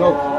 Go!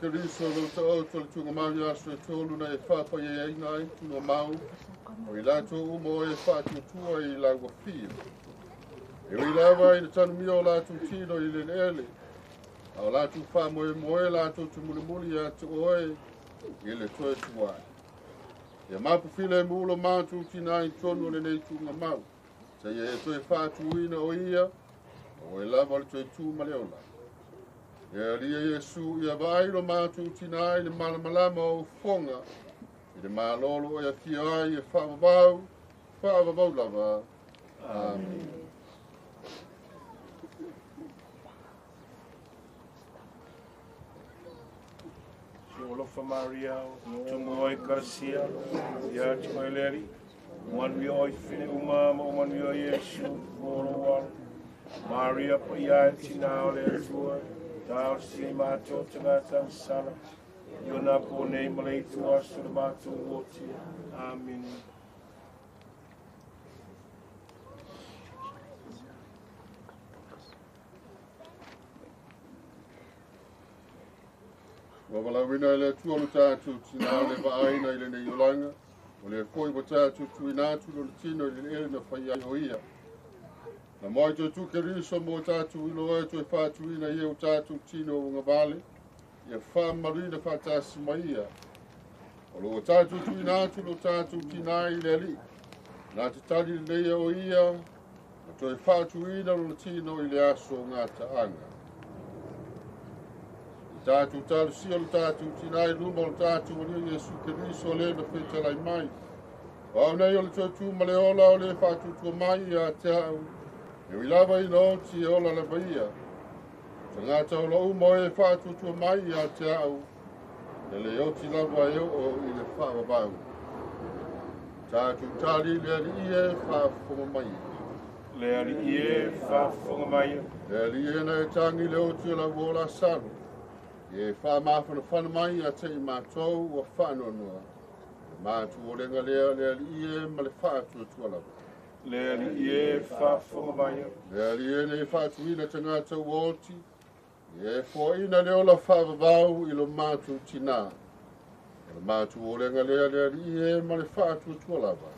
Keriso lo ta'oto le tugamau ia aso e tolu na e whaapai e aina ai tugamau o i lātou uma o e whaatuatua i lau wafia. E ui lava i le tanumia o lātou tino i le ele, a o lātou whaamoe moe lātou tumulimuli ia te oe i le toe tuai. Ia mapu file e muulo mātou tina i tonu o lenei tugamau. Sa ia e toe whaatuina o ia, o e lava o le toe tū ma le ola. E alia Iesu ia vaai lo mātou tina i le malamalama o ufoga i le malolo o e afio ai e whaavavau, whaavavau lava. Amen. Si olofa Maria, tumu oi karasia, ia te mai le ari, manuia oi whine uma ma o manuia Iesu, mō walo. Maria pa ia e tina o le atua, tāo si mātou tangata sala, i o nā pō nei ma le itu aso le mātou oti. Amen. Ua walauina i le atua lo tātou tina o le vaaina i lenei olaga, o le foi ua tātou tuuina atu lo le tino i le ele na fai ai o ia. Na moai toe tu Keriso mo tātou ilo e toe whaatuina i e o tātou tino o ngavale, ia whaamaruina whaatasi mai ia. O lo tātou tuuina atu lo tātou tina i le alii. Nā te tali lenei o ia, na toe whaatuina lo le tino i le aso o ngā taanga. I tātou talusia lo tātou tina i luma o lo tātou alii Iesu Keriso le na whetalai mai. O au nei o le toe tū ma le ola o le whaatutua mai ia te au. E ui lava i oti e ola lava ia. Te ngāta o la uma e whaatutua mai ia te au. E le oti lava e o i le whaavavau. Tātou tali le ali e whaafonga mai. Le ali e whaafonga mai. Le ali e na e tangi le oti o la uola salu. E whaamawhanawhana mai ia te i mātou ua whaanoanoa. Le mātu o lenga lea le ali e ma le whaatuatua lava. Le ali e whaafonga mai. Le ali e nei whaatuina te ngātau oti. E foaina le ola whaavavau i lo mātou tina. O le mātou o lenga lea le ali e ma le whaatuatua lava.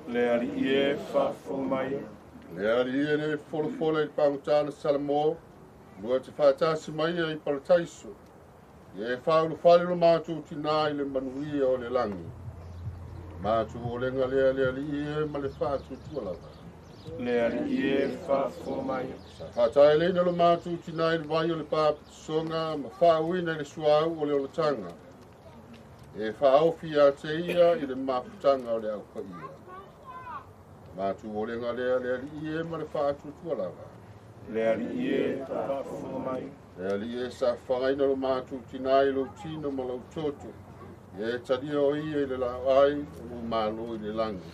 Le ali e whaafonga mai. Le ali e nei folofola i pangutana Salamo. Lua te whaatasi mai i parataiso. E whaulufale lo mātou tina i le manuia o le langi. Mātou o lenga lea le ali e ma le whaatuatua lava. Le ali e whaafonga mai. Sa whaataeleina lo mātou tina i le vai o le pāpatisonga ma whaauina i le suau o le olatanga. E whaofi a te ia i le mafutanga o le aupaia. Mātou o lenga lea le ali e ma le whaatuatua lava. Le ali e whaafonga mai. Le ali e sa whangaina lo mātou tina i lo tino ma lo toto. E talia o ia i le lau ai o lo malo i le langi.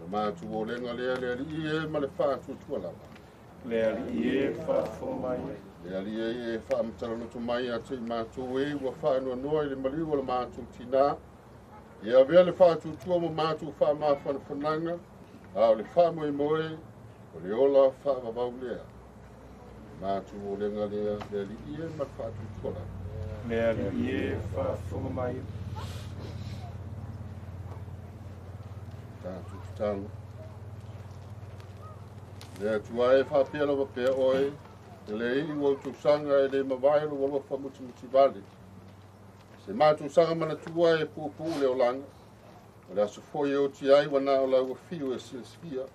Le mātou o lenga lea le ali e ma le whaatuatua lava. Le ali e whaafonga mai. Le ali e whaamatalonoto mai a te i mātou e ua whaanoanoa i le maliu o le mātou tina. E avea le whaatuatua mo mātou whaamawhanawhananga, a o le whaamoemoe o le ola whaavavau lea. Mātou o lenga lea le ali e ma le whaatuatua lava. Le ali e whaafonga mai. Tātou tatalo. Le atua e whaapea lava pea oe, e le i ua tausaga e le mavae lo alofa mutimutivale. Se mātou sanga manatua e puupuu le olaga, o le aso foi e oti ai ua na o lau afio e silasifia.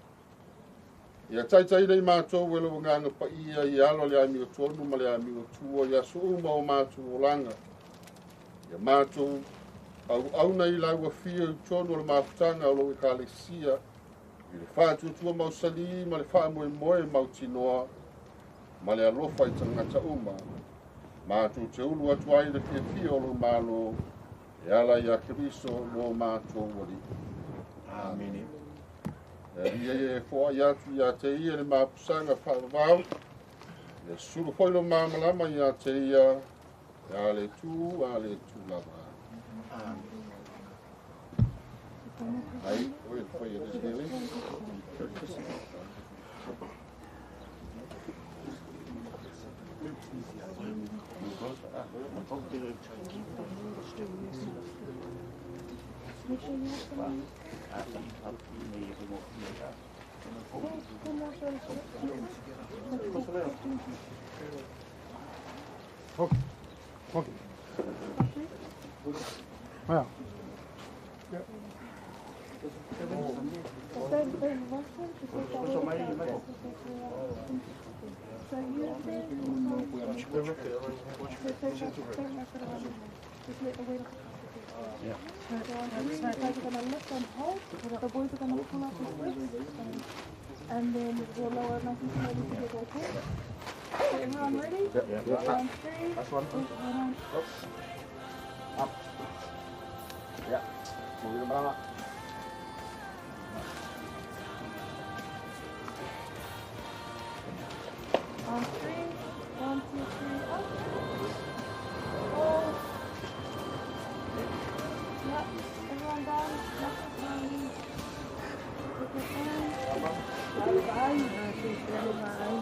Ia taitaina i mātou e lo nganga paia i alo le amio tonu ma le amio tua i aso uma o mātou olaga. Ia mātou au auna i lau afio i tonu o le mafutaga o lou ekalesia i le whaatuatua mausali ma le whaamoemoe mautinoa Ma le alofa i tagata uma. Matou te ulu atu ai le fiafia o lou Malo, e ala ia Keriso lo matou Alii. Amene. E Alii e foai atu ia te ia le mapusaga faavavau, e sulu foi lo malamalama ia te ia, e a le tu, a le tu lava. Amene. Ai, oi, foi e le. The boys are going to pull up the slips, and then we'll lower nice and slowly to get okay. So everyone ready? Yeah. One, three. That's one. One. Up. Up. Yeah. Move the banana. On three. 1, 2, 3, up. Hold. Yep. Everyone down. Nice and slowly. Take your time.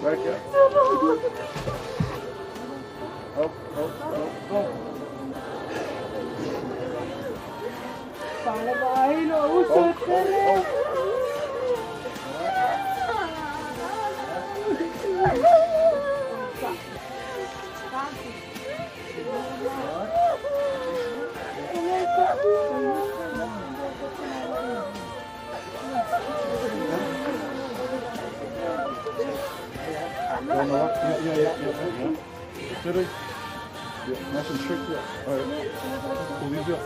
Right, yeah. Up, up, up, up. Up, up, up. Yeah. Yeah, nice and trick, yeah. All right. Pull these up.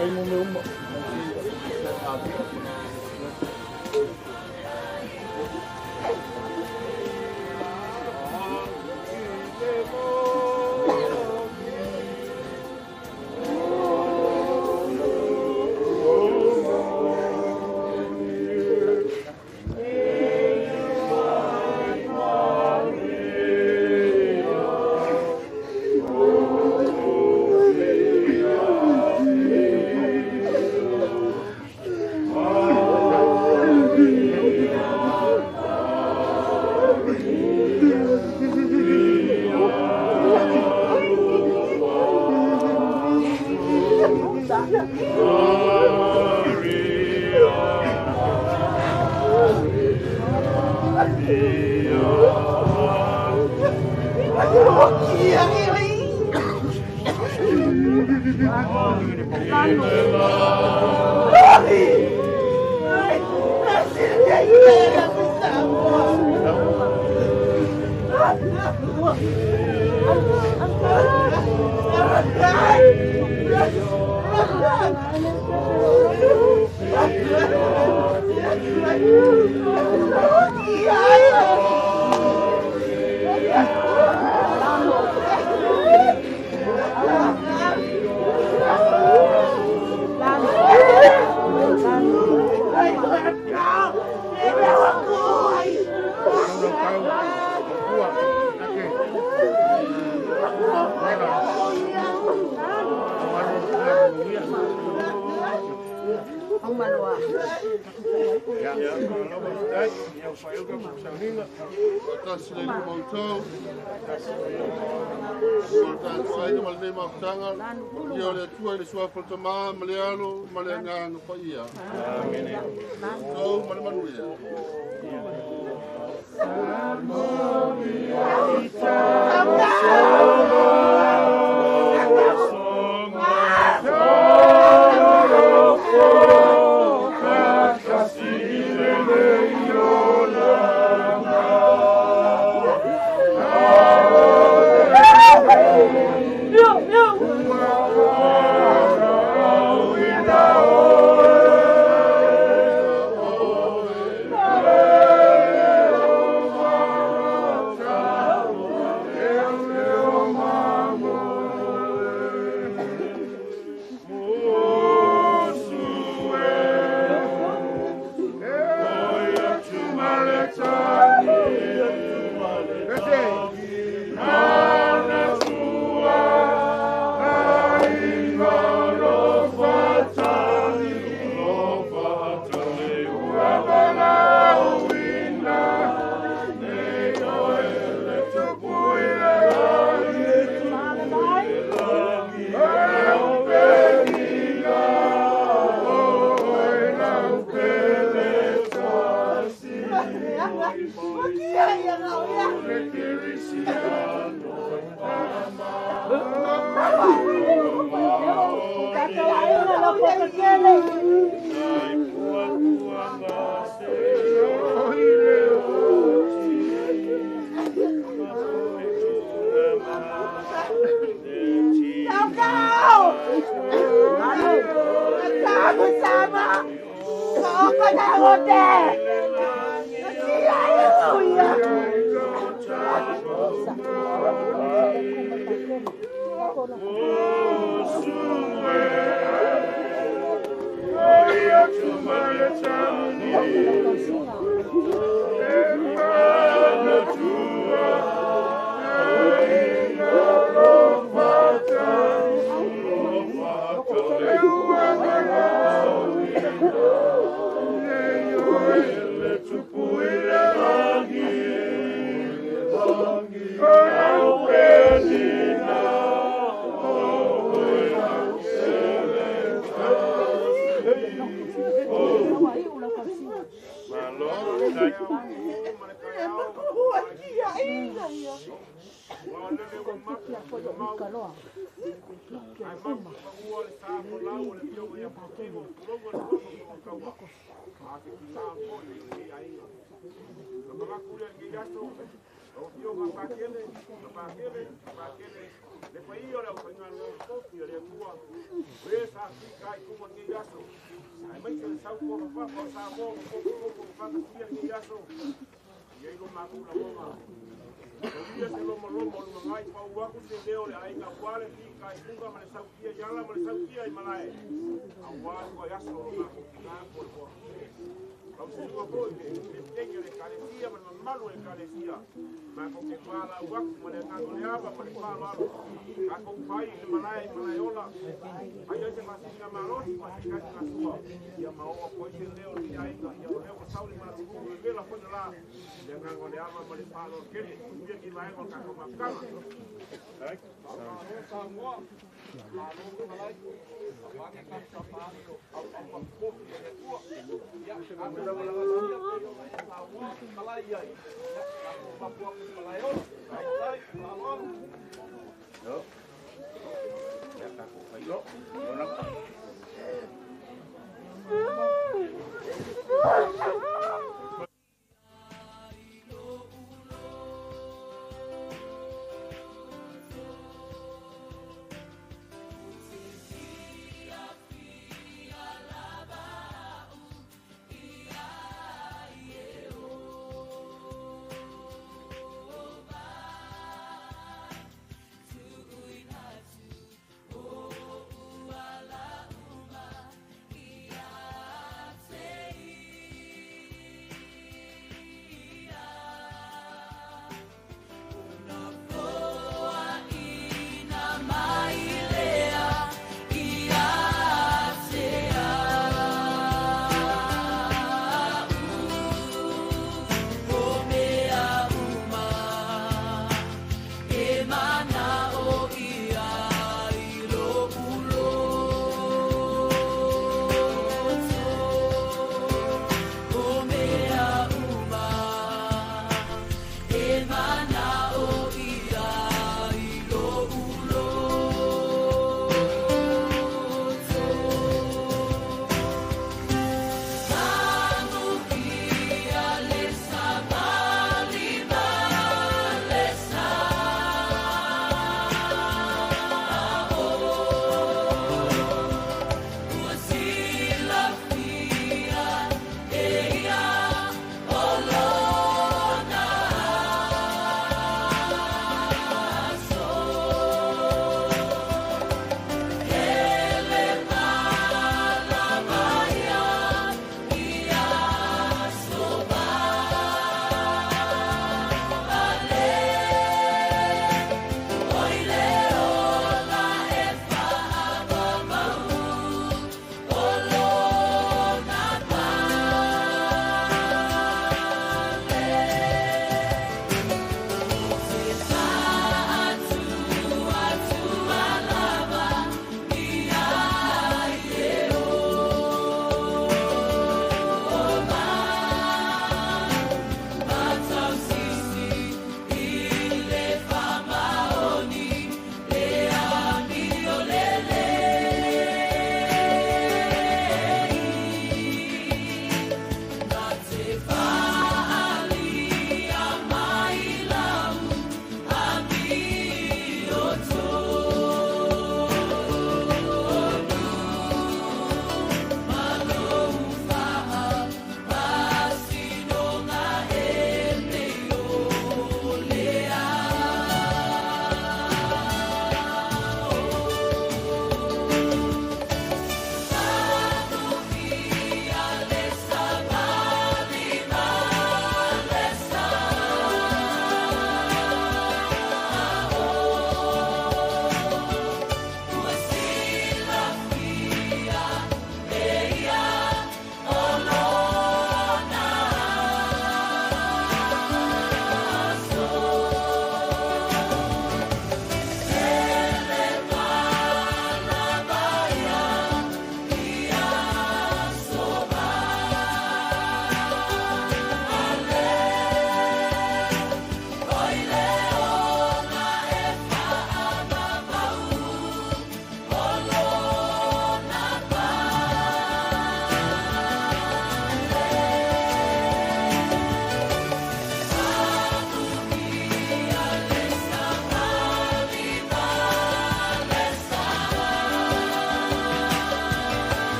Amen.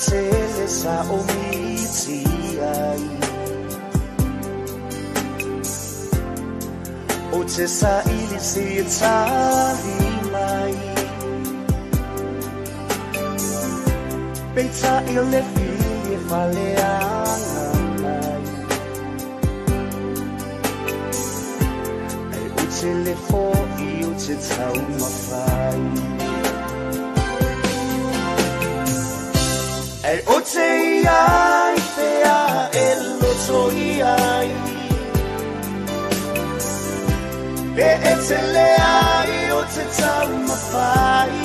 tele sa o miti ai. O te sa ili si e tali mai. Peita i le fili e faleanga mai. E o te le fo i o te tau mawhai. E o te iai pea e loto iai. Pe e te lea i o te tau mawhai.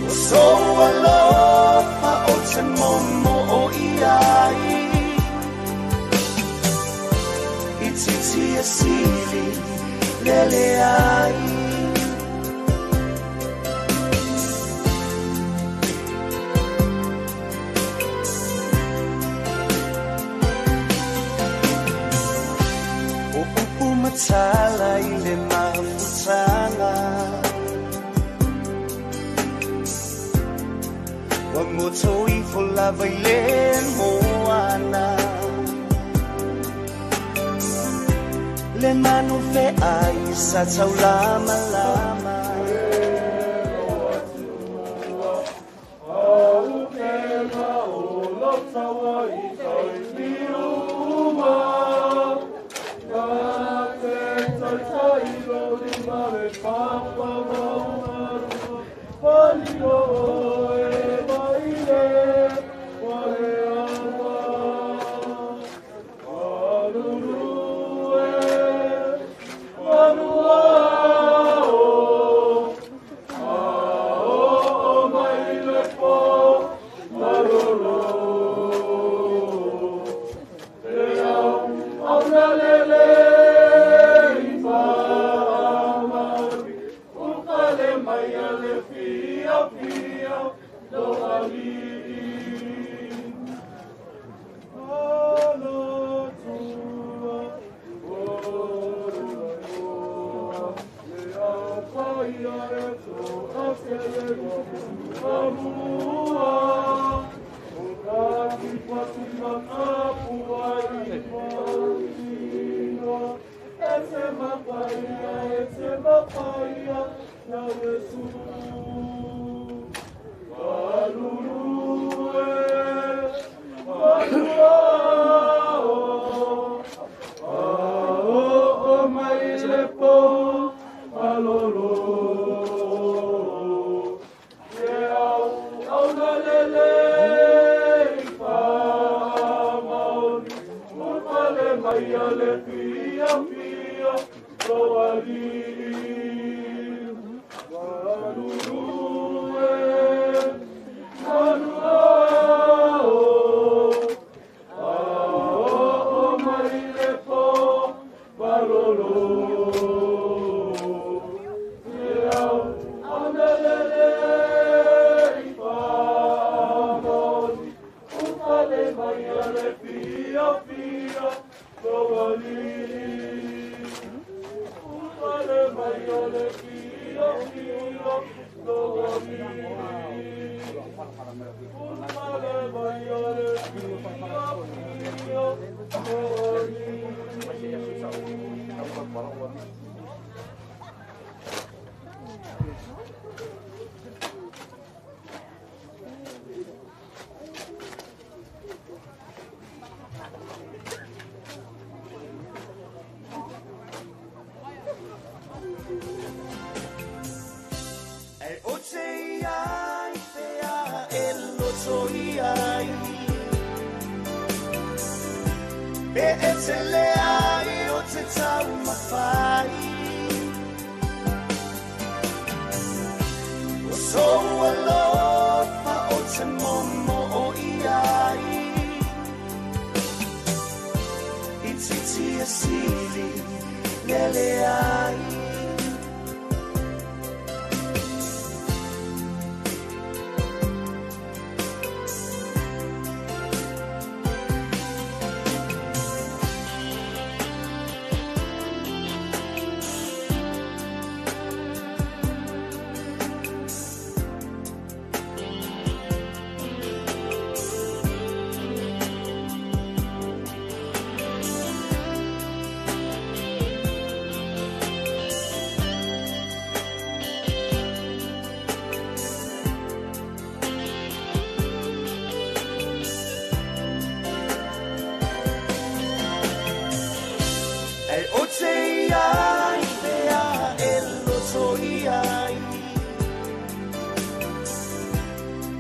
O so alofa o te momo o iai. I titi e sili lele ai. Matala i le mafutanga. Wa moto i fo lava i le moana. Le manu fe ai sa tau lama lama.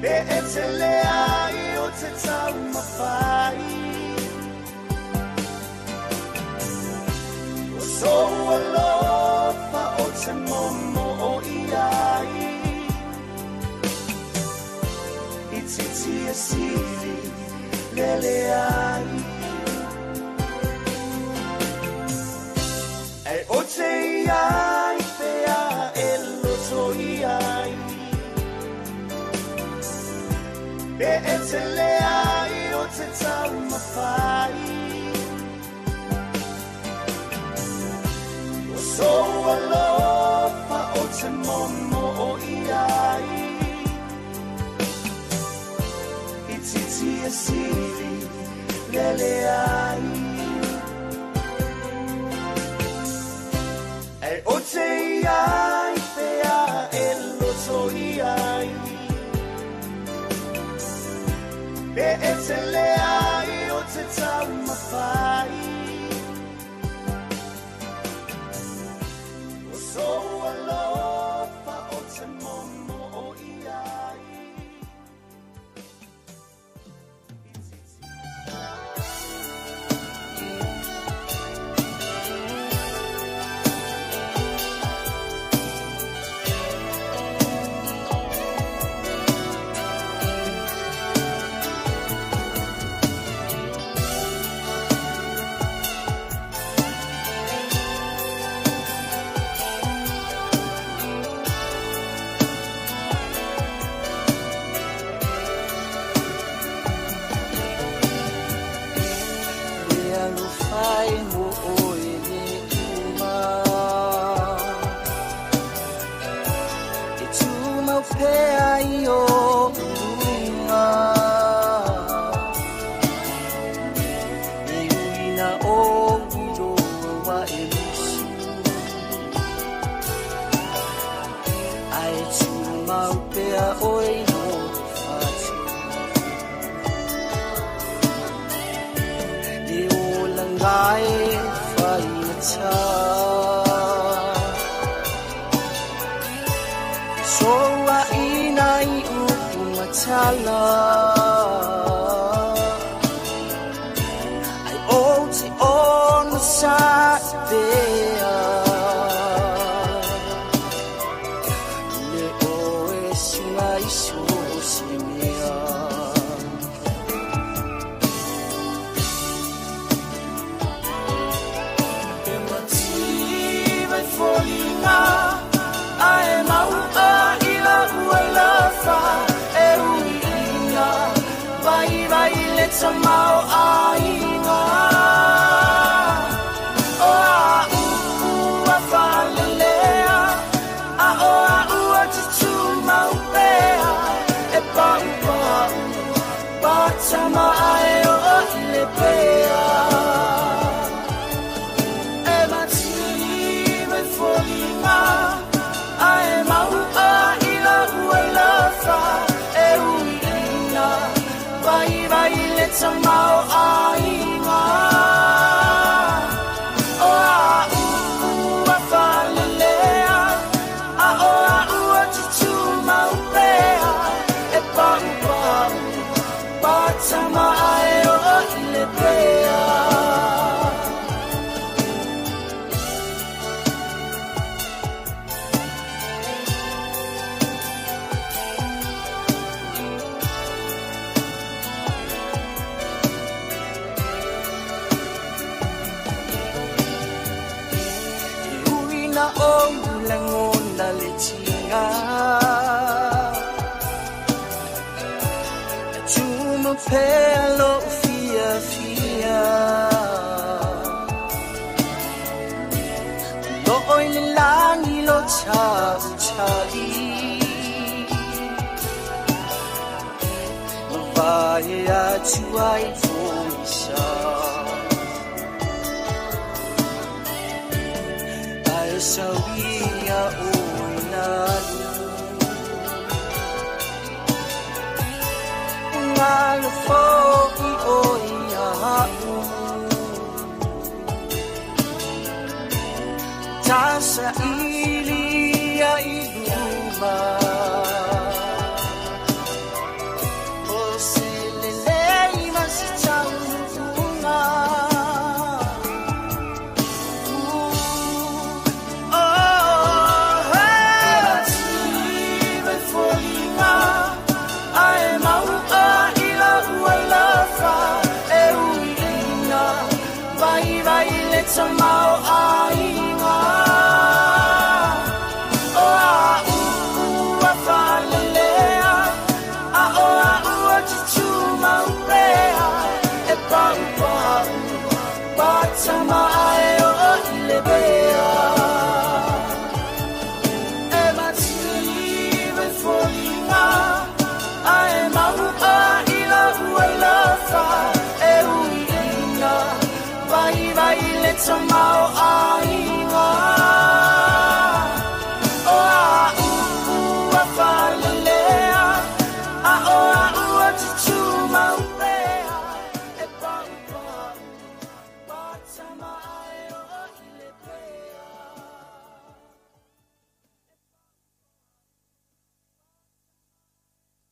Pe e te leai o te taumafai O sou alofa o te momo o iai I titi e sili lele ai E o te iai pea e loto iai Pe e te leai o te taumafai O sou alofa o te momo o iai I titi e sili lele ai E o te iai pea e loto iai Pe e te leai o te taumafai O sou alofa o te momo o iai I titi Le alofai mo oe le uma E tumau pea i o luga E uina o uloa e musu Ae tumau pea oe i lou fatu Le olaga e faigata Soaina i upu matala Ai o te onosai pea Le oe suga i so o se mea E mativa i foliga Ae maua i lau alofa E uiina Vaivai le tamaoaiga O a'u ua faalelea A o a'u ou te tumau pea E paupau patama ae oo i le pea E mativa i foliga Ae maua i lau alofa E uiina Vaivai le tamaoaiga O a'u ua faalelea A o a'u ou te tumau pea E paupau patama ae oo i le pea E ui na ou lagona le tiga E tumau pea lou fiafia O loo i le lagi lo tautali Mavae atu ai pogisa Ae sauia oe nalu Ua fo'i oe ia'u Ta sailia i luma. Vai vai le tamao aiga. O a ua whalelea, a o a ua te tūmau pea. E pau pau, patama ae o i le bea. E mativa i foliga, ae mau a i la ua lofa. E uiina, vai vai le tamao aiga.